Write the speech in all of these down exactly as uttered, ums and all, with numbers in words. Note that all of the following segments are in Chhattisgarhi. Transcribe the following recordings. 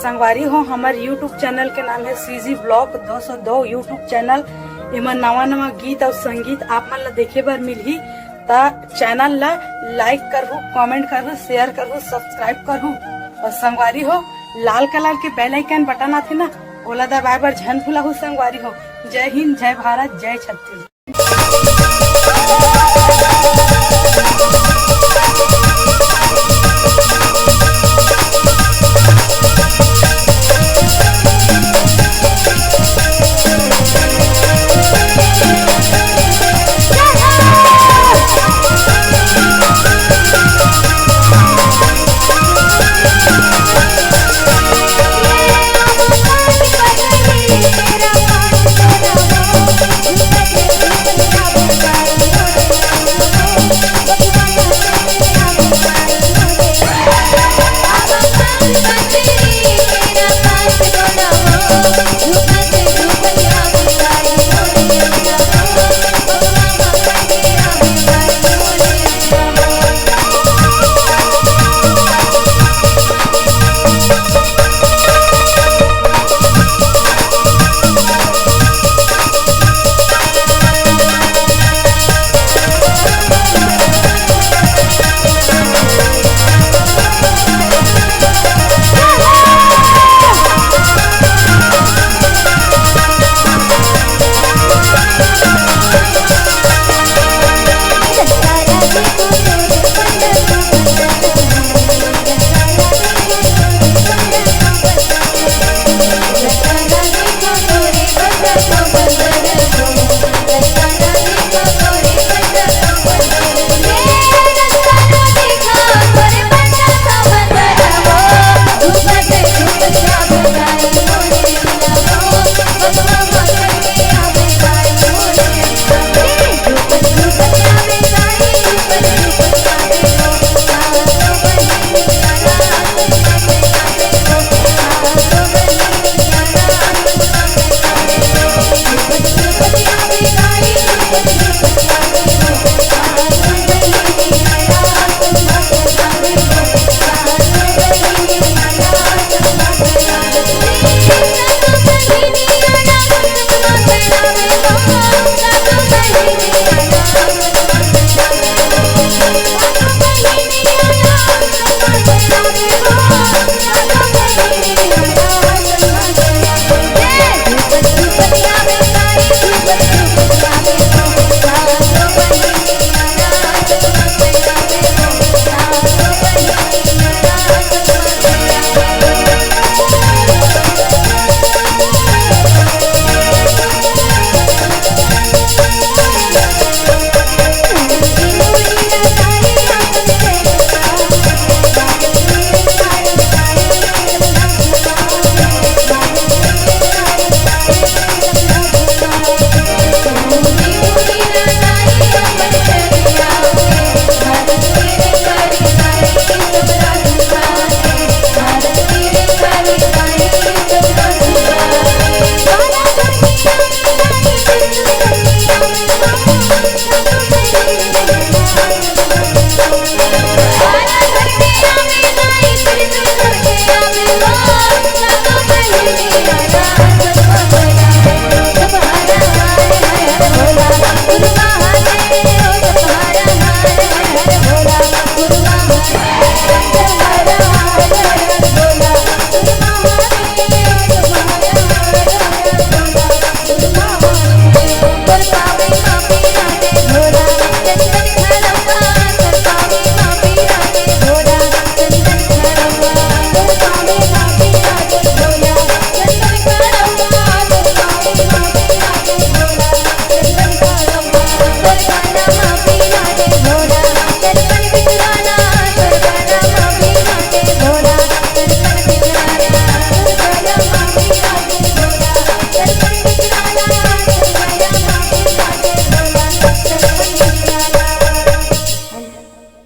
संगवारी हो, हमर YouTube चैनल के नाम हे CG Vlog दो सौ दो YouTube चैनल। एमा नवा नवा गीत अउ संगीत आप मन ला देखे बर मिलही, त चैनल ला like करहू, comment करहू, share करहू, subscribe करहू। अउ संगवारी हो, लाल कलर के bell icon बटन आथे ना, ओला दबाए बर झन भुलाहू संगवारी हो। जय हिंद, जय भारत, जय छत्तीसगढ़।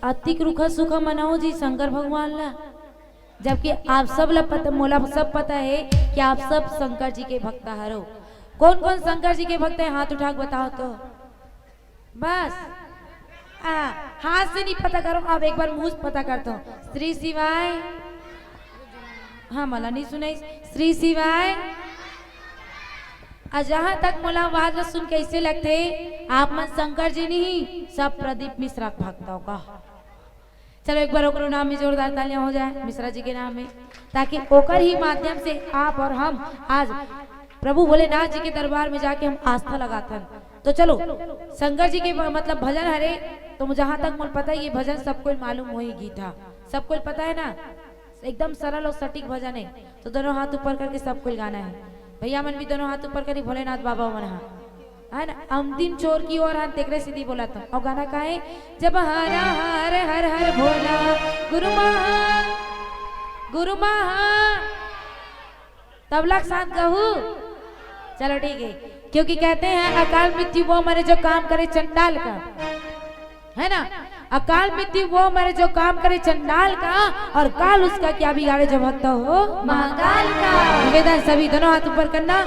अतिक रुखा सुखा मनाओ जी शंकर भगवान ला, जबकि आप सब ला पता, मोला सब पता है कि आप सब शंकर जी के भक्ता हरो। कौन कौन शंकर जी के भक्त है, हाथ उठा के बताओ तो। बस, आ, हाथ से नहीं पता करो, अब एक बार मुंह से पता करता हूँ। श्री शिवाय। हाँ, मला नहीं सुनाई। श्री शिवाय। अउ जहाँ तक मोला आवाज ला सुन के ऐसे लगथे, आप मन शंकर जी नहीं, सब प्रदीप मिश्रा के भक्त हो का। चलो, एक बार ओकरो नाम में जोरदार तालियां हो जाए, मिश्रा जी के नाम में, ताकि ओकर ही माध्यम से आप और हम आज प्रभु भोलेनाथ जी के दरबार में जाके हम आस्था लगाथन। तो चलो, शंकर जी के भ-, मतलब भजन हरे, तो जहाँ तक मोला पता है, ये भजन सबको मालूम होही, गीत हा, सबको पता है ना, एकदम सरल और सटीक भजन है। तो दोनों हाथ ऊपर करके सबको गाना है। भैया मन भी दोनों हाथ ऊपर करी, भोलेनाथ बाबा मन हा, है ना, अंतिम छोर की ओर हन, तेकरे सीधी बोला था। और गाना का है, जब हरा हर हर हर भोला, गुरु महा, गुरु महा, तबला के साथ गहू। चलो ठीक है, क्योंकि कहते हैं अकाल मृत्यु वो मरे जो काम करे चंडाल का, है ना। अकाल मृत्यु वो मरे जो काम करे चंडाल का, और काल उसका क्या बिगाड़े जो भक्त हो महाकाल का। निवेदन, सभी दोनों हाथ ऊपर करना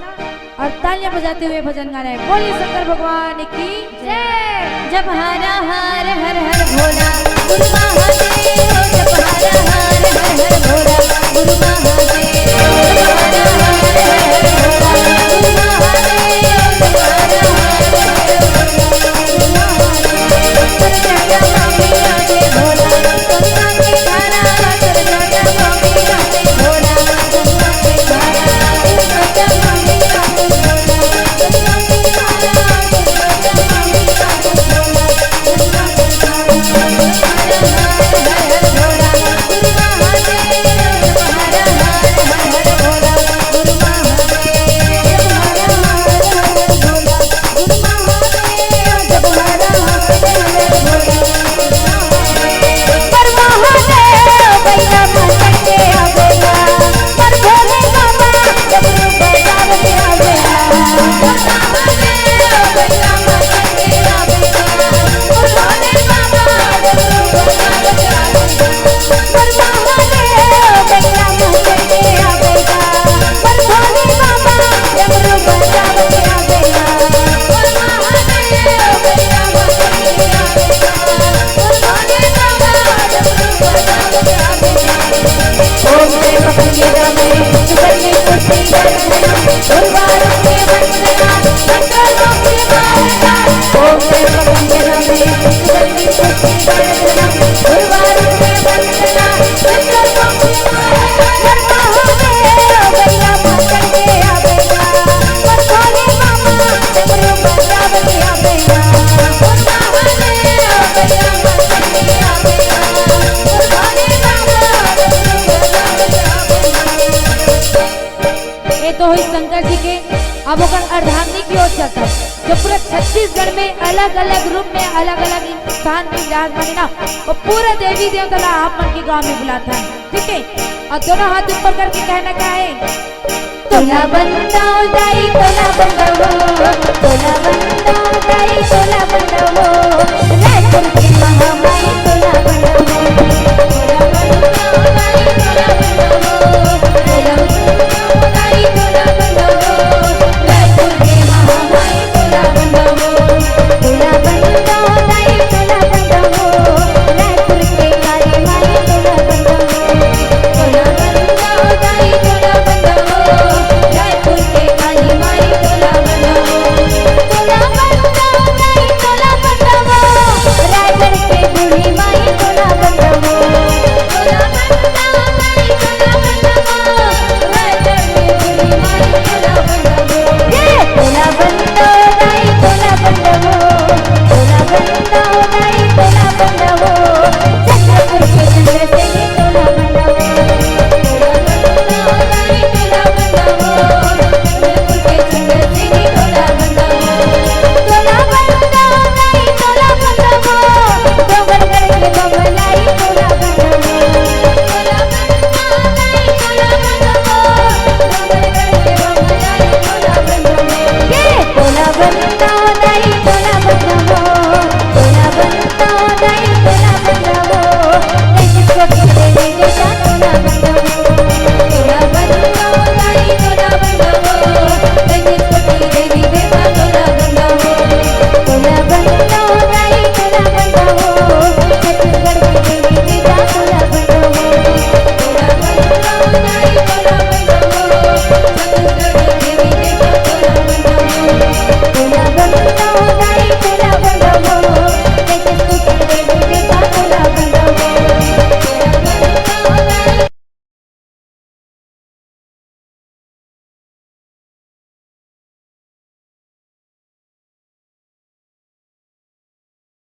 और तालियां बजाते हुए भजन गाना है। बोलिए शंकर भगवान की जय। जब हरा हर हर हर भोला, गुरु महादेव, जब हरा हर हर हर भोला, गुरु महादेव, जब हरा हर हर हर भोला, गुरु महादेव, जब हरा हर हर हर भोला, गुरु महादेव। ये तो हुई शंकर जी के। अब ओकर अर्धांगिनी की ओर चलता है, जो पूरा छत्तीसगढ़ में अलग-अलग रूप में, अलग-अलग स्थान में विराजमान है ना, वो पूरा देवी देवता ला आप मन के गांव में बुलाता है, ठीक है? और दोनों हाथ ऊपर करके कहना क्या है? तोला बंदा दाई, तोला बंदा वो, तोला बंदा दाई, तोला बंदा वो।